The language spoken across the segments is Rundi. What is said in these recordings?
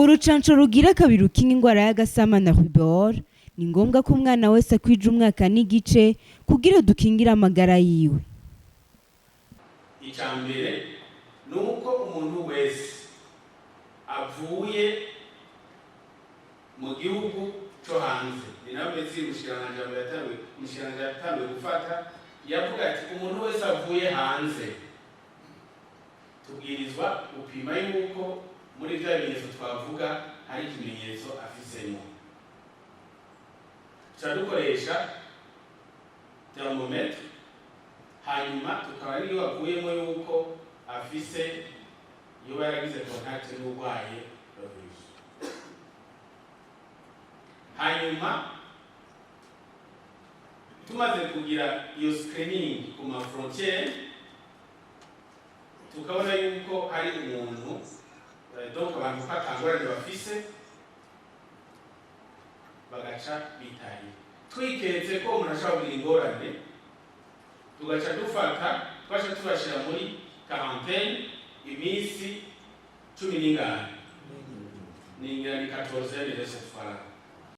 Urucanco rugira kabiri rukinga ingwara y'agasama na rubéole ni ngombwa ko umwana wese akwija umwaka n'igice kugira dukingire amagara yiwe. Icya mbere ni uko umuntu wese avuye mu gihugu cyo hanze, ni nawe mbese umushikiranganji yatanguye, umushikiranganji yatanguye gufata, yavuga ati umuntu wese avuye hanze tubwirizwa gupima yuko muri bya bimenyetso twavuga hari ikimenyetso afisemo. Tuca dukoresha thermomètre, hanyuma tukaba ariyo avuyemo yuko afise, yoba yaragize contact n'urwaye virus. Hanyuma tumaze kugira iyo screening ku ma frontière, tukabona yuko hari umuntu, donc abantu ko atangorane bafise, bagaca bitahira. Twiketse ko umuntu ashobora kugira ingorane, tugaca dufata, twaca tubashira muri quarantaine iminsi cumi n'ingani, ningira ni 14 de cette fois-là.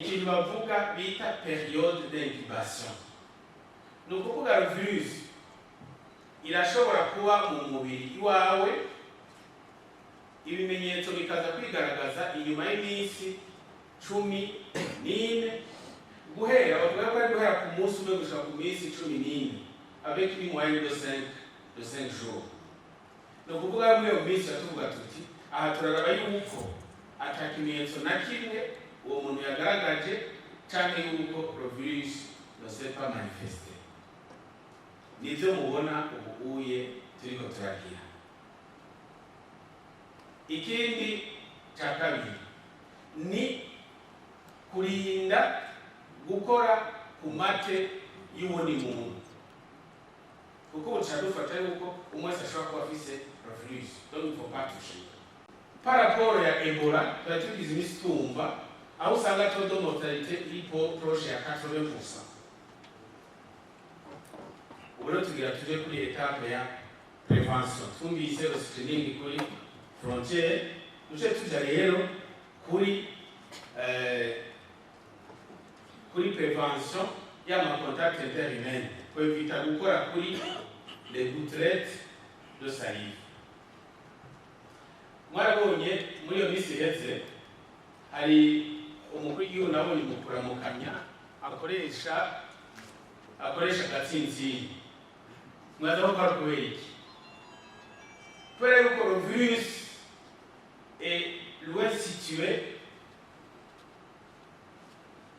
Ikintu bavuga bita période d'incubation, ni ukuvuga virus irashobora kuba mu mubiri iwawe, ibimenyetso bikaza kwigaragaza inyuma y'iminsi 14, guhera, bavuga ko ari guhera ku munsi umwe gushika ku minsi 14, avec une moyenne de 5 jours. Ni ukuvuga muri iyo minsi tuvuga tuti aha turaraba yuko ata kimenyetso na kimwe uwo muntu yagaragaje, canke yuko le virus ne s'est pas manifesté. Nivyo mubona ubu uye turiko turagira. Ikindi cya kabiri ni kurinda gukora ku mate y'uwundi muntu, kuko ubu duca dufata yuko umwe wese ashobora kuba afise virus, donc il faut pas toucher. Par rapport ya Ebola, tuba tugize iminsi tumva aho usanga taux de mortalité iri proche ya 80%. Ubu rero tugira tuje kuri étape ya prévention. Twumvise le screening kuri frontière, duce tuja rero kuri prévention y'ama contact interhumain, kwevita gukora kuri les gouttelettes de salive. Mwarabonye muri iyo minsi iheze hari umukuru w'igihugu nabonye mu kuramukanya akoresha agatsintsini. Mwaza ko ari kubera iki? Kubera yuko le virus est loin situé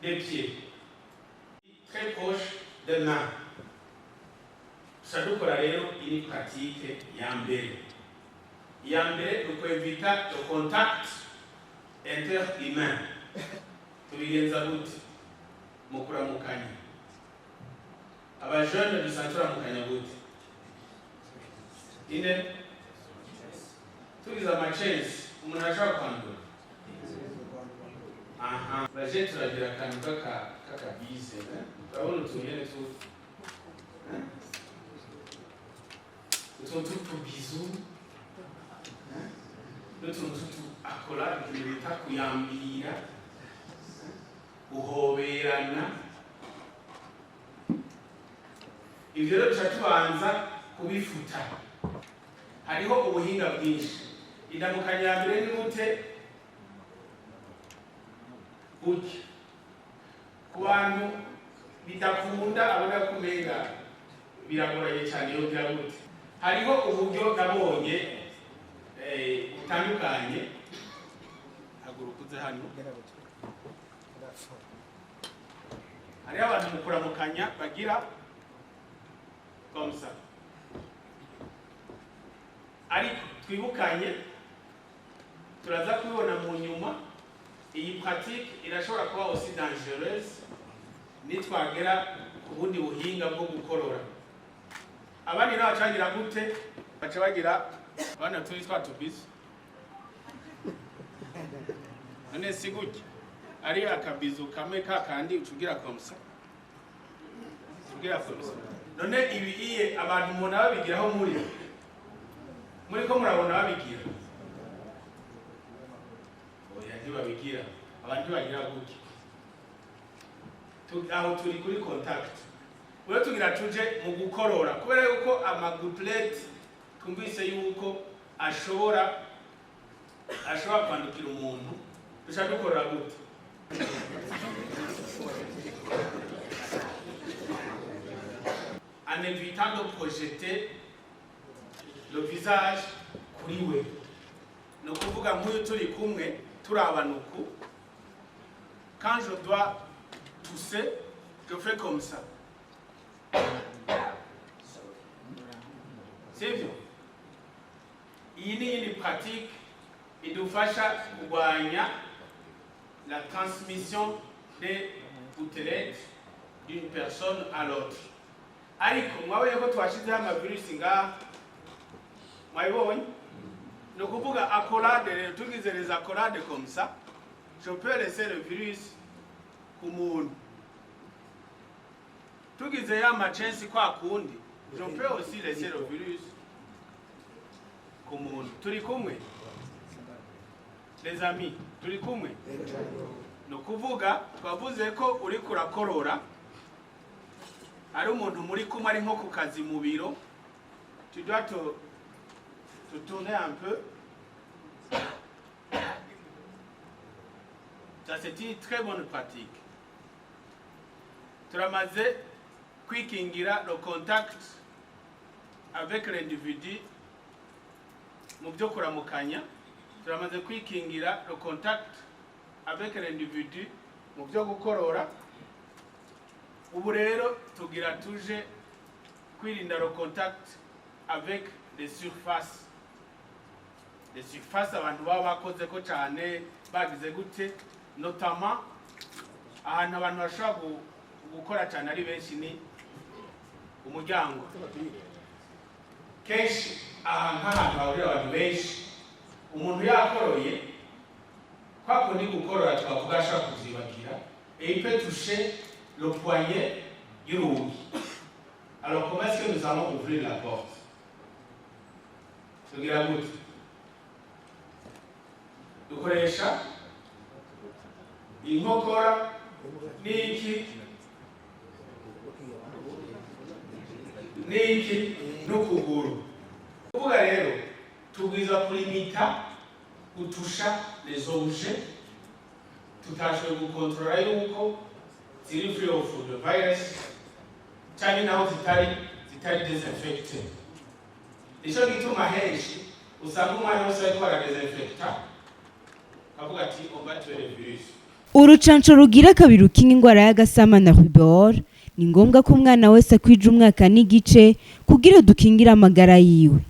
des pieds, très proche des mains. Tuca dukora rero iyi pratique ya mbere. Iya mbere ni ukwevita le contact interhumain. Tubigenza gute mu kuramukanya? Abajene dusanzwe turamukanya gute? Ine tugize amachensi, umuntu ashobora kwandura. Aha baje turagira akantu k'akabise, eh? Urabona utuntu nyene tu, eh? Utuntu tw'utubizu, eh? N'utuntu tw'utu accolade, ikintu bita kuyambira, eh? Guhoberana. Ivyo rero duca tubanza kubifuta. Hariho ubuhinga bwinshi. Indamukanya ya mbere ni gute? Gutya. Ku bantu bidakunda, abona ko umenga biragoranye cyane, yogira gute? Hariho uburyo nabonye butandukanye. Haguruka uze hano. Hariho abantu mu kuramukanya bagira comme ça, ariko twibukanye, turaza kubibona mu nyuma, iyi pratique irashobora kuba aussi dangereuse nitwagera ku bundi buhinga bwo gukorora. Abandi nabo baca bagira gute? Baca bagira abana turi twa tubizu. None si gutya? Ari akabizu kamwe kakandi ucugira comme ça, ucugira comme ça. None ibi iye abantu umuntu ababigiraho muri ko murabona babigira? Oya. Ntibabigira, abantu ntibagira gutya. Aho turi kuri contact rero, tugira tuje mu gukorora, kubera yuko ama gouttelettes twumvise yuko ashobora kwandukira umuntu. Dushaka dukorora gute? En évitant de projeter le visage kuri we. Ni ukuvuga nk'uyu turi kumwe, turabana uku, quand je dois tousser, je fais comme ça, sivyo? Iyi ni iyindi pratique idufasha kurwanya la transmission des gouttelettes d'une personne à l'autre. Ariko mwabonye ko twashizeho amavirusi ngaha, mwabibonye? Ni ukuvuga accolade rero, tugize les accolades comme ça, je peux laisser le virus ku muntu. Tugize ya macensi kwa kundi, je peux aussi laisser le virus ku muntu. Turi kumwe, les amis? Turi kumwe? Ni ukuvuga twavuze ko uriko urakorora, ari umuntu muri kumwe, ari nko ku kazi, mu biro, tu dois te tourner un peu. Ça, c'est une très bonne pratique. Turamaze kwikingira le contact avec l'individu mu byo kuramukanya, turamaze kwikingira le contact avec l'individu mu byo gukorora. Ubu rero tugira tuje kwirinda le contact avec les surfaces, les surfaces abantu baba bakozeko cyane, bagize gute. Notamment ahantu abantu bashobora gukora cyane ari benshi ni umuryango. Kenshi aha nk'ahantu hahurira abantu benshi, umuntu yakoroye, kwa kundi gukorora twavuga, ashobora kuvyibagira et il peut toucher le poignet y'urugi. Alors, comment est-ce que nous allons ouvrir la porte? Tugira gute? Dukoresha inkokora n'iki n'iki n'ukuguru. Kuvuga rero tubwiza kulimita gutusha les objets tutashoboye gukontorora yuko ziri free of the virus, cyangwa naho zitari désinfecté. Nico gituma henshi usanga umwanya wose bariko baradesinfecta, kavuga ati: "On va tuer les virus." Urucanco rugira kabiri rukinga ingwara y'agasama na rubéole, ni ngombwa ko umwana wese akwija umwaka n'igice kugira dukingire amagara yiwe.